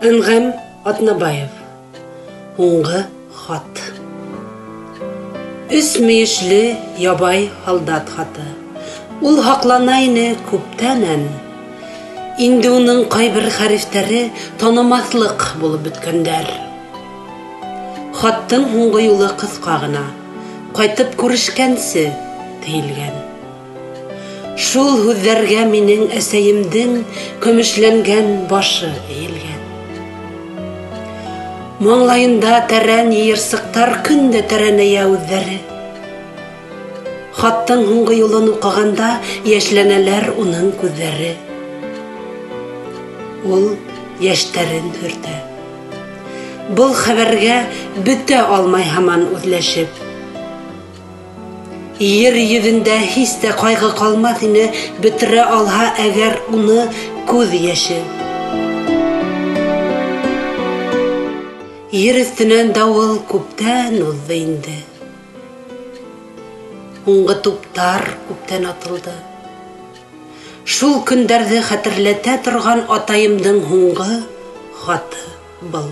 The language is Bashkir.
Әнғәм Атнабаев. Һуңғы хат. Өс мөйөшлө ябай һалдат хаты. Ул һаҡлана ине күптәнән. Инде уның ҡайбер хәрефтәре танымаҫлыҡ булып бөткәндәр. Хаттың һуңғы юлы ҡыҫҡа ғына. Ҡайтып күрешкәнсе, тиелгән. Шул һүҙҙәргә минең әсәйемдең көмөшләнгән башы эйелгән. Маңлайында тәрән йыйырсыҡтар көн дә тәрәнәйә үҙҙәре. Хаттың һуңғы юлын уҡығанда йәшләнәләр уның күҙҙәре. Ул йәштәрен һөртә. Был хәбәргә бөтә алмай һаман үҙләшеп. Ер йөҙөндә һис тә ҡайғы ҡалмаҫ ине, бөтөрә алһа әгәр уны күҙ йәше. Ер өҫтөнән дауыл күптән уҙҙы инде. Һуңғы туптар күптән атылды. Шул көндәрҙе хәтерләтә торған атайымдың һуңғы хаты был.